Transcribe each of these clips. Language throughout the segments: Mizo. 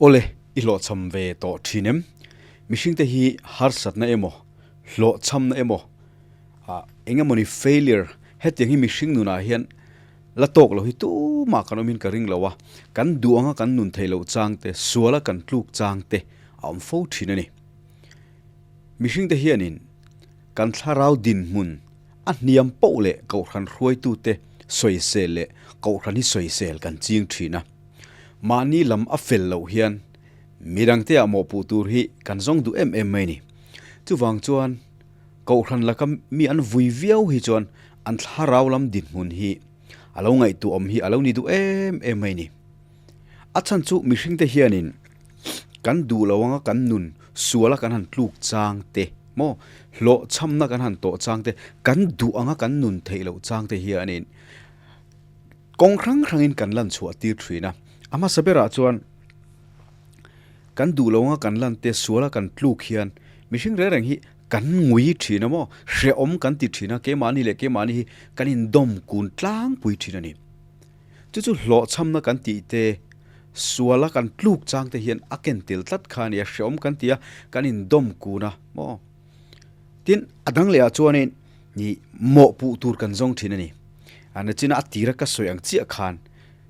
Awle, i hlawhchham ve tawh thin em? Mihringte hi harsatna emaw, hlawhchhamna emaw, ah eng emawni failure hetiang hi mihring nunah hian la tawk lo hi tumah kan awmin ka ring lo a, kan duh anga kan nun theih loh chang te, suala kan tluk chang te a awm fo thin a ni. Mihringte hianin kan thlarau dinhmun a hniam poh leh kohhran hruaitute sawisel leh kohhran hi sawisel kan ching thin a. Mahni lam a fel loh hian midangte ah mawhpuh tur hi kan zawng duh em em mai ni. Chuvang chuan Kohhran laka mi an vui viau hi chuan an thlarau lam dinhmun hi a lo ngaihtuahawm hi a lo ni duh em em mai ni. A chhan chu mihringte hianin kan duh lo anga kan nun suala kan han tluk chang te maw, hlawhchhamna kan han tawh chang te, kan duh anga kan nun theih loh chang te hianin Kawng hrang hrangin kan lan chhuah tir thin a, a hmasa berah chuan kan duh lo anga kan lan te suala kan tluk hian mihring reng reng hi kan ngui thin a maw, hrehawm kan ti thin a, keimahni leh keimahni hi kan indawm kun tlangpui thin a ni. Chu chu hlawhchhamna kan tih te, suala kan tluk chang te hian a ken tel tlat kha a ni a, hrehawm kan ti a, kan indawm kun a maw. Tin, a dang lehah chuanin ni mawhpuh tur kan zawng thin a ni. A nachina a tira ka sawi ang chiah khan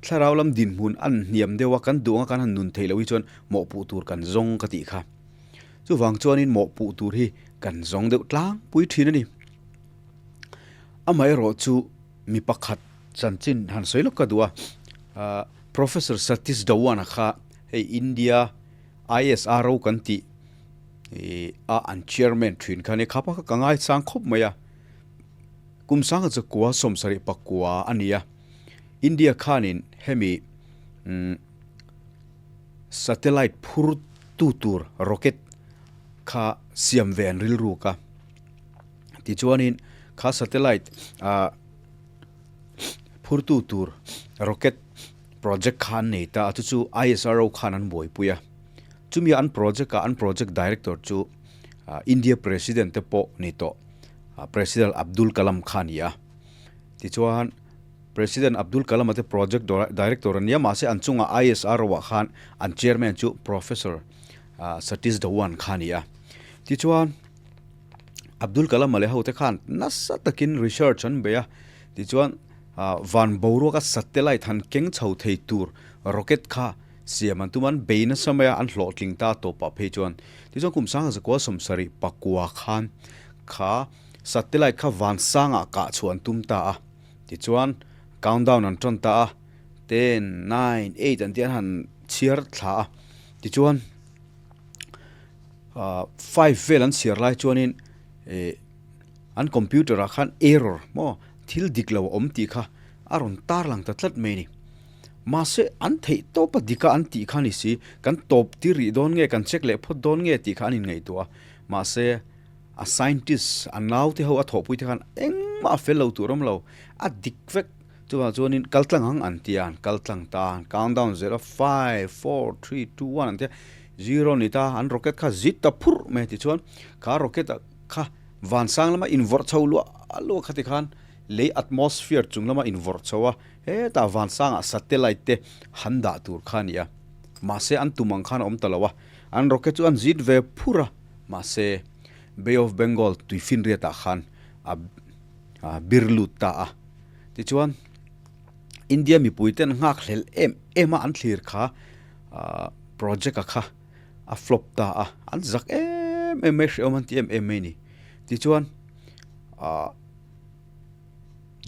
thlarau lam dinhmun an hniam deuh a, kan duh anga kan han nun theih loh hi chuan mawhpuh tur kan zawng ka tih kha. Chuvang chuanin mawhpuh tur hi kan zawng deuh tlangpui thin a ni. Amaherawh chu mi pakhat chanchin han sawi lawk ka duh a, Professor Satish Dhawan-a kha hei India ISRO kan tih a an chairman thin kha nia khapa kha ka ngaisang khawp mai a kum sanga chu kua sawmsarih pakua a ni a India khanin hemi satellite phur tu tur rocket kha siam ve an rilruk a tichuanin kha satellite ah phur tu tur rocket project kha an nei ta a chu chu ISRO khan an buaipui a. Chumi an project ah an project director chu India president te pawh ni tawh President Abdul Kalam kha a ni a. Tichuan President Abdul Kalam a te project director a nia mahse an chungah ISRO ah khan an chairman chu Professor Satish Dhawan kha a ni a. Tichuan Abdul Kalam a leh ho te khan nasa takin research an bei a. Tichuan van boruaka satellite han keng chho thei tur rocket kha Siam an tum an bei nasa mai a, an hlawhtling ta tawpah phei chuan. Tichuan kum sanga zakua sawmsarih pakua khan kha satellite kha vansangah kah chhuah an tum ta a. Tichuan countdown an tan ta a, ten, nine, eight an tih an han chhiar thla a. Tichuan five vel an chhiar lai chuanin ih an computer ah khan error maw thil dik lo a awm tih kha a rawn tarlang ta tlat mai a ni. Mahse, an theih tawp a dika an tih kha a ni si, kan tawp tir rih dawn nge, kan check leh phawt dawn nge tih kha an inngaihtuah a. Mahse, a scientist, a naute ho, a thawhpui te khan engmah a fel lo tur awm lo, a dik vek. Chuvang chuanin kal tlang ang an ti a, an kal tlang ta a, an count down zel a, five, four, three, two, one an ti a, zero a ni ta, an rocket kha zit ta phurh mai a ti chuan kha rocket ah kha vansang lama invawrh chho luah luah kha tikhan lei atmosphere chung lama invawrh chho a, Hetah vansangah satellite te han dah tur kha a ni a, mahse an tum ang khan a awm ta lo a, an rocket chu an zit ve phur a, mahse Bay of Bengal tuifinriatah khan a bir lut ta a. Tichuan India mipui ten nghak hlel em em a an thlir kha project a kha a flop ta a, an zak em em mai hrehawm an ti em em mai a ni. Tichuan ah.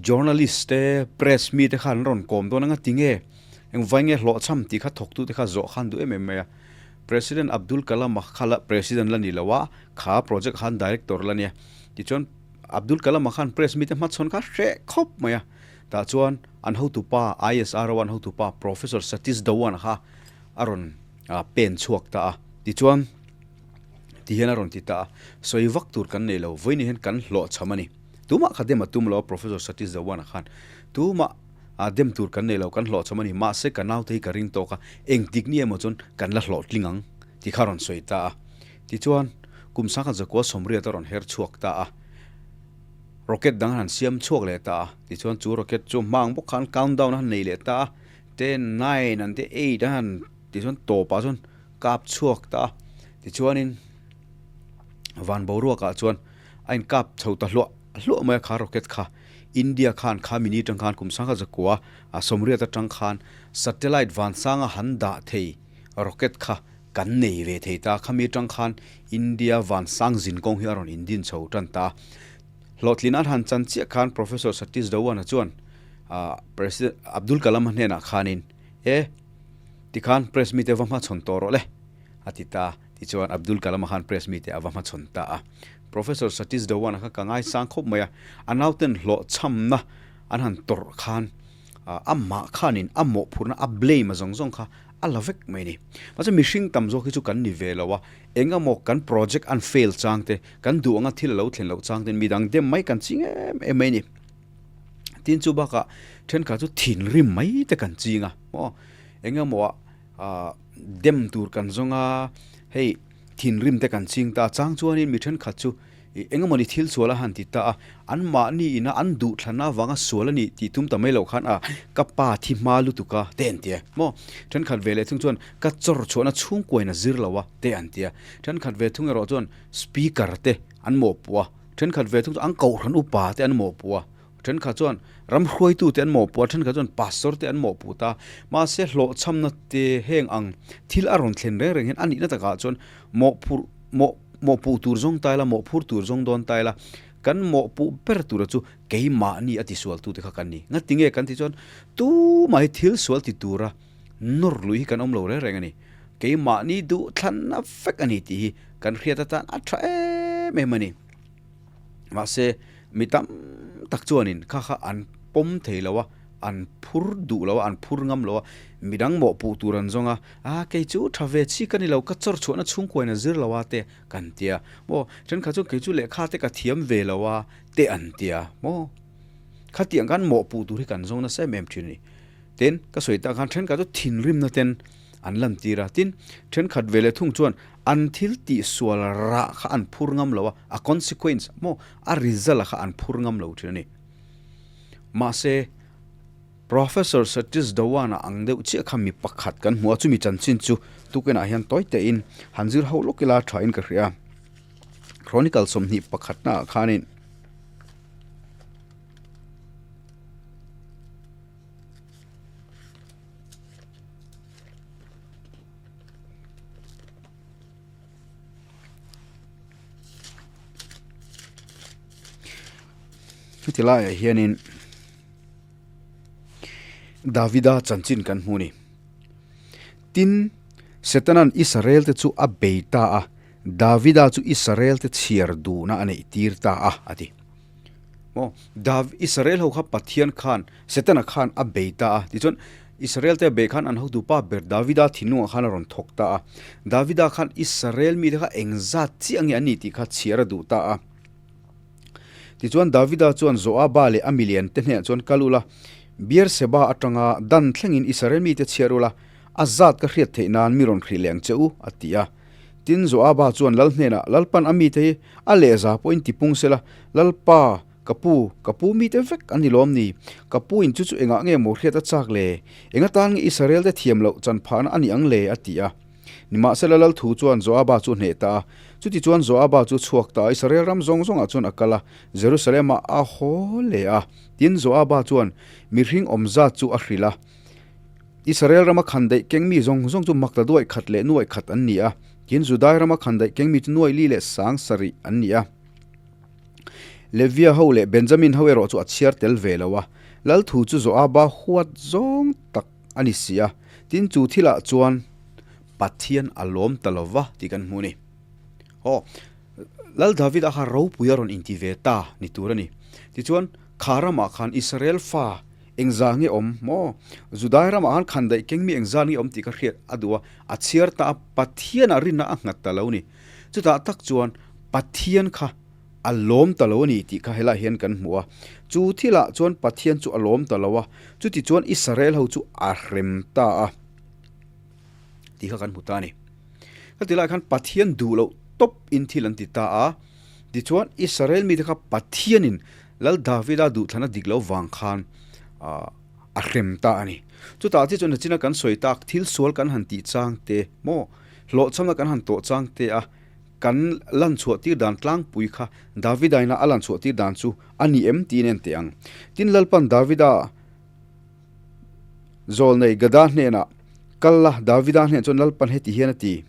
Journalist te, press mi te khan an rawn kawm dawn anga tinge engvai nge hlawhchham tih kha thawktu te kha zawh khan duh em em mai a. President Abdul Kalam a kha la president la ni lo a, kha project khan director la nia. Tichuan Abdul Kalam a khan press mi te hmachhawn kha hreh khawp mai a. Tah chuan an hotupa ISRO an hotupa Professor Satish Dhawan kha a rawn pen chhuak ta a. Tichuan ti hian a rawn ti ta a, sawi vak tur kan nei lo, vawiin hian kan hlawhchham a ni. Tumah kha dem a tum lo a, Professor Satish Dhawan-a khan tumah a dem tur kan nei lo, kan hlawhchham a ni, mahse ka naute hi ka ring tawk a, engtik ni emaw chuan kan la hlawhtling ang tih kha a rawn sawi ta a. Tichuan, kum sangkhat zakua sawmriat a rawn her chhuak ta a, rocket dang an han siam chhuak leh ta a, tichuan chu rocket chu hmang bawk khan countdown a han nei leh ta a, ten, nine an ti, eight a han tichuan tawpah chuan. kap chhuak ta a. Tichuanin van boruakah chuan a inkap chho ta hluah hluah mai a kha rocket kha. India khan kha mini atang khan kum sangha zakua a sawmriat atang khan satellite vansanga han dah thei rocket kha kan nei ve thei ta. Khami atang khan India vansang zinkawng hi a rawn indin chho tan ta. Hlawhtlin an han chan chiah khan Professor Satish Dhawan-a chuan President Abdul Kalam-a hnenah khanin, E, tikhan press mite va hmachhawn tawh rawh le, a ti ta. Tichuan Abdul Kalam-a khan press mite a va hmachhawn ta a. Professor Satish Dhawan-a kha ka ngaisang khawp mai a, a nauten hlawhchhamna an han tawrh khan amah khanin a mawhphurhna a blame a zawng zawng kha a la vek mai a ni. Mahse mihring tam zawk hi chu kan ni ve lo a, eng emaw kan project an fail chang te, kan duh anga thil a lo thlen loh chang ten midang dem mai kan ching em em mai a ni. Tin chu bakah thenkhat chu thinrim mai te kan ching a, maw eng emaw ah dem tur kan zawng a, hei thinrim te kan ching ta chang chuanin mi thenkhat chu Ih, engemawni thil sual a han ti ta a, anmahni ina an duhthlanna avanga sual a nih tih tum ta mai loh khan a, ka pa thi hma lutuk a, te an ti a. Maw? Thenkhat ve leh thung chuan ka chawr chhuahna chhungkuain a zir lo a, te an ti a. Thenkhat ve thung erawh chuan speaker te an mawhpuh a, thenkhat ve thung chu an kohhran upa te an mawhpuh a, thenkhat chuan ram hruaitu te an mawhpuh a, thenkhat chuan pastor te an mawhpuh ta. Mahse hlawhchhamna te heng ang thil a rawn thlen reng reng hian a nihna takah chuan mawhphurh mawh Mawhpuh tur zawng ta ila, mawhphur tur zawng dawn ta ila, kan mawhpuh ber tura chu keimahni a tisualtute kha kan ni. Ngati nge kan tih chuan tumah hi thil sual ti tura nawr lui hi kan awm lo reng reng a ni. Keimahni duh thlanna vek a ni tih hi kan hriat atan a tha em em a ni. Mahse, mi tam tak chuanin kha kha an pawm thei lo a, an phur duh lo a, an phur ngam lo a, midang mawhpuh tur an zawng a, a kei chu tha ve chi ka ni lo, ka chawr chhuahna chhungkuain a zir lo a te kan ti a, maw thenkhat chuan kei chu lehkha te ka thiam ve lo a te an ti a, maw khatiang khan mawhpuh tur hi kan zawng nasa em em thin a ni. Tin, ka sawi tak khan thenkhat chu thinrimna ten an lantir a, tin thenkhat ve leh thung chuan an thil tih sual rah kha an phur ngam lo a, a consequence maw a result kha an phur ngam lo thin a ni. Mahse, Professor Satish Dhawan-a ang deuh chiah kha mi pakhat kan hmu a, chumi chanchin chu tukinah hian tawi tein han zir ho lawk ila thain ka hria. Chronicle 21 naah khanin. Heti laiah hianin Davida chanchin kan hmu a ni. Tin, Setanan Israel te chu a bei ta a, Davida chu Israel te chhiar duhna a neih tir ta a, a ti. Maw, Dav, Israel ho kha Pathian khan, Setana khan a bei ta a, tichuan Israel te a bei khan an hotu pa ber Davida thinlungah khan a rawn thawk ta a. Davida khan Israel mite kha engzat chiah nge an ni tih kha chhiar a duh ta a. Tichuan Davida chuan Joaba leh a milian te hnenah chuan kal ula, Beer-seba atanga Dan thlengin Israel mite chhiar ula, a zat ka hriat theih nan mi rawn hrih leh ang che u, a ti a. Tin, Joaba chuan lal hnenah, Lalpan a mite hi a lehza pawhin tipung sela, Lalpa, ka pu, ka pu mite vek an ni lawm ni? Ka pu in chu chu engah nge maw hriat a chak le? Eng atan nge Israel te thiam loh chan phahna a ni ang le? a ti a. Nimahsela lal thu chuan Joaba chu a hneh ta a. Chutichuan Joaba chu chhuak ta a, Israel ram zawng zawngah chuan a kal a, Jerusalem-ah a haw leh a. Tin, Joaba chuan mihring awm zat chu a hrilh a. Israel rama khandaih kengmi zawng zawng chu makta duaih khat leh nuaih khat an ni a, tin Judai rama khandaih kengmi chu nuaih li leh sang sarih an ni a. Levia ho leh Benjamin ho erawh chu a chhiar tel ve lo a, lal thu chu Joaba huat zawng tak a ni si a, tin chu thilah chuan Pathian a lawm ta lo va tih kan hmu a ni. Aw, Lal Davida kha ropui a rawn inti ve ta ni tur a ni. Tichuan, kha ramah khan Israel fa Engzah nge awm maw? Judai ramah khan khandaih keng mi engzah nge awm tih ka hriat a duh a, a chhiar ta a, Pathianah rinna a nghat ta lo ni. Chutah tak chuan Pathian kha a lawm ta lo a ni tih kha helaiah hian kan hmu a. Chu thilah chuan Pathian chu a lawm ta lo a, chuti chuan Israel ho chu a hrem ta a tih kha kan hmu ta a ni. Ka ti lai khan Pathian duh loh tawp in thil an ti ta a, tichuan Israel mite kha Pathianin Lal Davida duhthlana dik lo vang khan a hrem ta a ni. Chutah te chuan nachina kan sawi tak thil sual kan han tih chang te maw? Hlawhchhamna kan han tawh chang te a, kan lan chhuah tir dan tlangpui kha Davida ina a lan chhuah tir dan chu a ni em tiin en teh ang. Tin, Lalpan Davida zawlnei Gada hnenah kal la, Davida hnen chuan Lalpan heti hian a ti,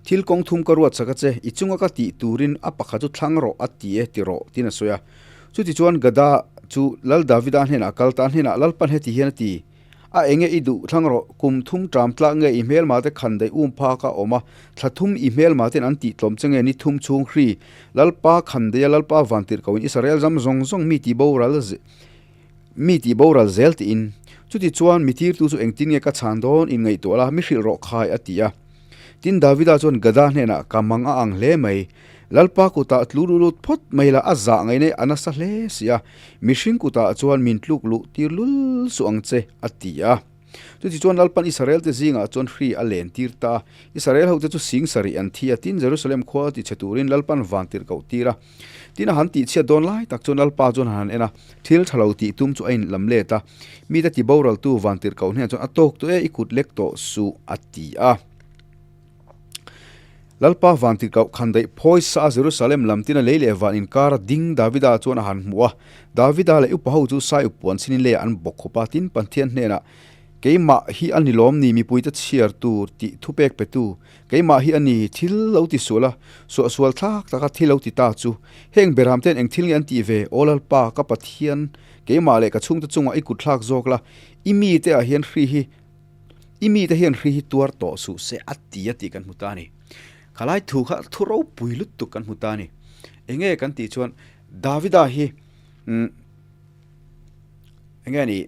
Thil kawng thum ka ruat sak a che, i chunga ka tih turin a pakhat chu thlang rawh a ti e ti rawh, tiin a sawi a. Chutichuan Gada chu Lal Davida hnenah a kal ta, a hnenah Lalpan heti hian a ti, A enge i duh thlang rawh, kum thum ṭam tlak nge i hmelma te khan daih um phak a awm a, thla thum i hmelma ten an tih tlawm che nge ni thum chhung hri, Lalpa khan daih a Lalpa van tirh ko in Israel zam zawng zawng mi tih boral mi tih boral zel tiin. Chuti chuan mi tirtu chu engtin nge ka chhan dawn in ngaihtuah la, mi hrilh rawh khai a ti a. Tin Davida chuan Gada hnenah ka mang a ang hle mai. Lalpa kutah tlu lut lut phawt mai la, a zah ngaihna a nasa hle si a, mihring kutah chuan min tluk luh tir lul suh ang che, a ti a. Chuti chuan Lalpan Israel te zingah chuan hri a len tir ta a, Israel hote chu sing sarih an thi a, tin Jerusalem khua ti chhe turin Lalpan van tirh koh tir a. Tin a han tih chhiat dawn lai tak chuan Lalpa chuan a han en a, thil tha lo tih tum chu a inlam let a, mite ti boraltu van tirh koh hnenah chuan a tawk tawh e, i kut lek tawh suh, a ti a. Lalpa van tirhkoh khandaih phawi sa a Jerusalem lam tina lei leh van inkara ding Davida chuan a han hmu a. Davida leh upa ho chu sai up puan chhinin leiah an bawk khawp a, tin Pathian hnenah, Keimah hi a ni lawm ni mipuite chhiar tur tih thupek petu, keimah hi a ni thil lo ti sual a, suahsual thlak taka thil lo ti ta chu. Heng Beram ten eng thil nge an tih ve, Aw Lalpa, ka Pathian, keimah leh ka chhungte chungah i kut thlak zawk la, i mite ah hian hri hi I mite hian hri hi tuar tawh suh se a ti a tih kan hmu ta a ni. Khalai thu kha thu ropui lutuk kan hmu ta a ni. Enge kan tih chuan Davida hi umm enge ni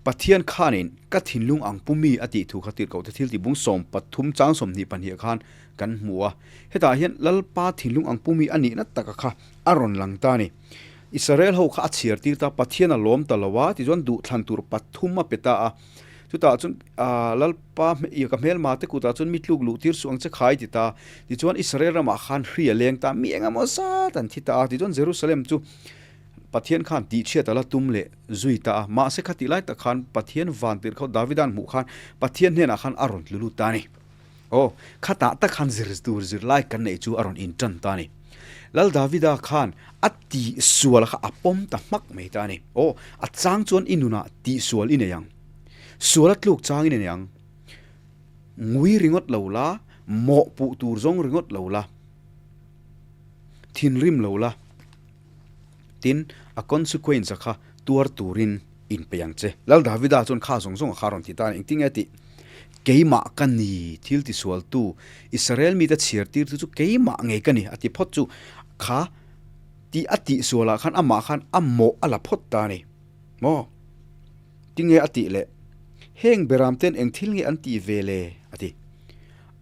Pathian khanin ka thinlung ang pu mi a tih thu kha tirhkoh te thil tih bung 13 chang 22 khan kan hmu a. Hetah hian Lalpa thinlung ang pu mi a nihna taka kha a rawn lang ta a ni. Israel ho kha a chhiar tir ta, Pathian a lawm ta lo a, tichuan duhthlan tur pathum a pe ta a. Chutah chuan Lalpa ka hmelma te kutah chuan mi tluk luh tir suh ang che khai ti ta. Tichuan Israel ramah khan hri a leng ta, mi engemaw zat an thi ta a. Tichuan Jerusalem chu Pathian khan tihchhiat a la tum leh zui ta a. Mahse khatih lai tak khan Pathian van tirh kho Davida'n hmuh khan Pathian hnenah khan a rawn tlu lut ta a ni. Aw, khatah tak khan zir tur zirlai kan neih chu a rawn intan ta a ni. Lal Davida khan a tihsual kha a pawm ta hmak mai ta a ni. Aw, a chang chuan i nunah tihsual i nei ang. Sual a tluk chang i nei ang. Ngui ringawt lo la, mawhpuh tur zawng ringawt lo la, thinrim lo la, tin a consequence-a kha tuar turin inpeih ang che. Lal Davida chuan kha zawng zawng a kha rawn ti ta a ni. Engtin nge tih? Keimah ka ni, thil tisualtu, Israel mite chhiar tirtu chu keimah ngei ka ni, a ti phawt chu. Kha tih a tihsualah khan amah khan a mawh a la phawt ta a ni. Maw? Tinge a tih le? Heng beramten eng thil nge an tih ve le? a ti.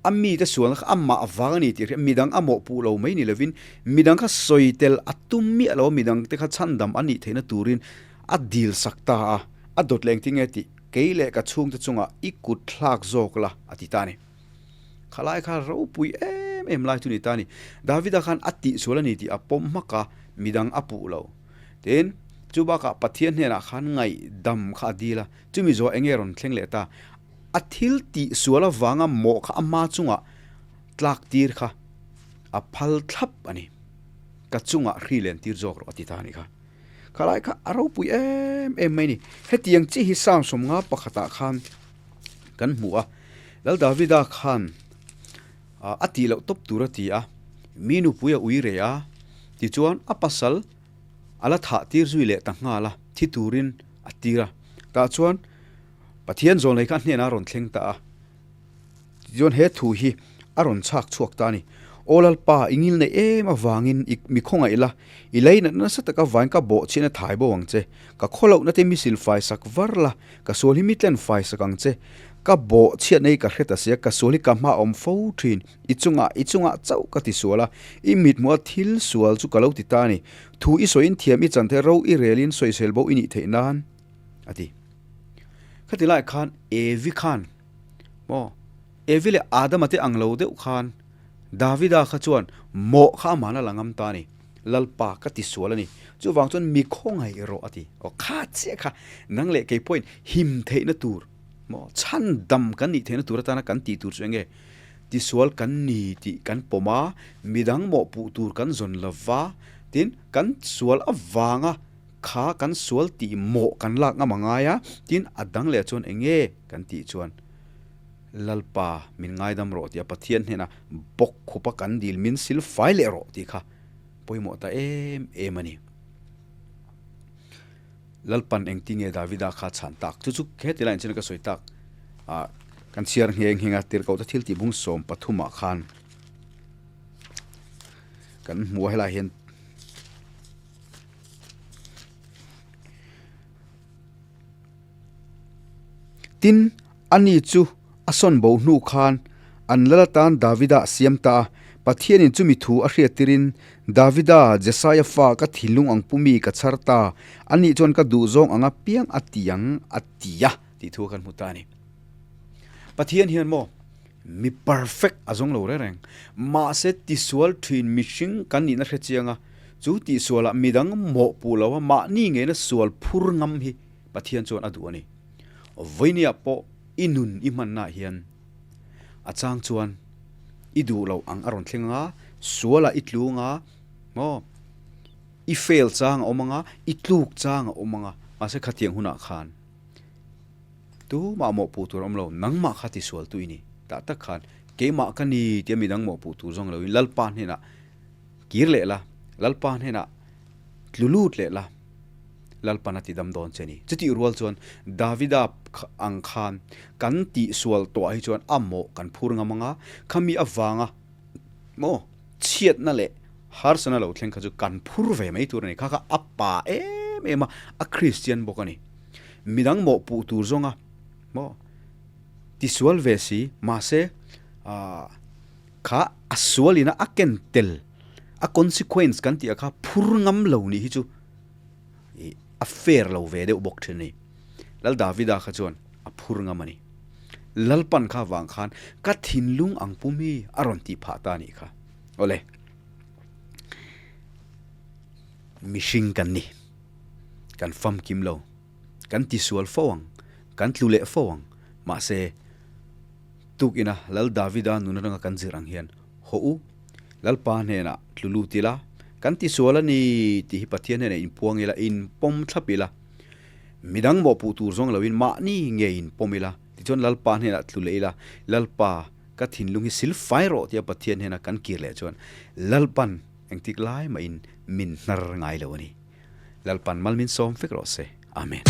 A mite sualna kha amah vang a ni tih hria, midang a mawhpuh lo mai ni lovin midang kha sawi tel a tum miah lo a, midang te kha chhandam a nih theihna turin a dil sak ta a, a dawt leh engtin nge tih kei leh ka chhungte chungah i kut thlak zawk la a ti ta a ni. Khalai kha ropui em em lai chu ni ta a ni. Davida khan a tihsual a ni tih a pawm hmak a, midang a puh lo. Tin, chu bakah Pathian hnenah khan ngaihdam kha a dil a, chumi zawh enge rawn thleng leh ta? A thil tih sual avanga mawh kha ama chungah tlak tir kha a phal thlap a ni. Ka chungah hri len tir zawk rawh a ti ta a nih kha. Khalai kha a ropui em em mai a ni. Hetiang chi hi Psalm 51 pakhatah khan kan hmu a, Lal Davida khan a tih loh tawp tur a ti a, mi nupui a ui reh a, tichuan a pasal a la thah tir zui leh ta nghal a, thi turin a tir a. Tah chuan Pathian zawnlei kha a hnenah a rawn thleng ta a, tichuan he thu hi a rawn chhak chhuak ta a ni. Aw Lalpa, i ngil neih em avangin i mi khawngaih la, i leinatna nasa taka vain ka bawhchhiatna thai bo ang che. Ka khawlohna te mi sil faisak var la, ka sual hi mi tlen faisak ang che. Ka bawhchhiatna hi ka hre ta sia, ka sual hi ka hma awm fo thin. I chungah, i chungah chauh ka ti sual a, i mithmuha thil sual chu ka lo ti ta a ni. Thu i sawiin thiam i chan the ro i relin sawisel bo i nih theih nan, a ti. Khati lai khan Evi khan maw Evi leh Adama te ang lo deuh khan Davida kha chuan mawh kha amahna la ngam ta a ni. Lalpa ka ti sual a ni. Chuvang chuan mi khawngaih rawh a ti. Aw kha chiah kha nang leh kei pawhin him theihna tur. Maw? Chhandam kan nih theihna tur atana kan tih tur chu eng nge? Tisual kan ni tih kan pawm a, midang mawhpuh tur kan zawn lo va, tin, kan sual avanga kha kan sual tih mawh kan lak ngam a ngai a, tin, a dang leh chuan eng nge kan tih chuan Lalpa min ngaidam rawh tih a Pathian hnena bawk khupa kan dil min sil fai leh rawh tih kha pawimawh ta em em a ni. Lalpan engti nge Davida kha chhan tak? Chu chu heti laiin chuan ka sawi tak. Ah, kan chhiar nghe nghe a, tirhkohte thil tih bung 13 ah khan kan hmu a helai hian Tin, ani chu a sawn bo hnu khan an lal atan Davida a siam ta a. Pathianin chumi thu a hriattirin, Davida, Jesaia fa ka thinlung ang pu mi ka chhar ta, ani chuan ka duhzawng anga piang a ti ang, a ti a, tih thu kan hmu ta a ni. Pathian hian maw mi perfect a zawng lo reng reng, mahse tisual thin mihring kan nihna hre chiang a, chu tihsualah midang mawhpuh lo a mahni ngeina sual phur ngam hi Pathian chuan a duh a ni. Vawinia pawh i nun i hmannaah hian a chang chuan i duh loh ang a rawn thleng anga, sualah i tlung a, maw? I fail chang a awm anga, i tluk chang a awm anga, mahse khatiang hunah khan tumah mawhpuh tur a awm lo, nangmah kha tisual tu i ni. Tah tak khan keimah ka ni tia midang mawhpuh tur zawng loin Lalpa hnenah kir leh la, Lalpa hnenah tlu lut leh la. Lalpan a ti dam dawn che ni. Chutih rual chuan Davida ang khan kan tihsual tawhah hi chuan a mawh kan phur ngam ang a, khami avanga maw chhiatna leh harsana lo thleng kha chu kan phur ve mai tur a ni. Kha kha a pa em em a, a Kristian bawk a ni. Midang mawh puh tur zawnga maw tisual ve si, mahse ah kha a sualina a ken tel, a consequence kan tih ah kha phur ngam lo nih hi chu Ih a fair lo ve deuh bawk thin a ni. Lal Davida kha chuan a phur ngam a ni. Lalpan kha vang khan ka thinlung ang pum hi a rawn tih phah ta a nih kha. Awle. Mihring kan ni. Kan famkim lo. Kan tisual fo ang. Kan tlu leh fo ang. Mahse, tukina Lal Davida nun atanga kan zir ang hian Hawh u, Lalpa hnenah tlu lut ila, kan tisual a ni tih hi Pathian hnenah inpuang ila, inpawm thlap ila. Midang mawhpuh tur zawng loin mahni nge inpawm ila, tichuan Lalpa hnenah tlu leh ila, Lalpa, ka thinlung hi sil fai rawh tia Pathian hnena kan kir leh chuan Lalpan engtik lai mahin min hnar ngai lo a ni. Lalpan mal min sawm vek rawh se. Amen.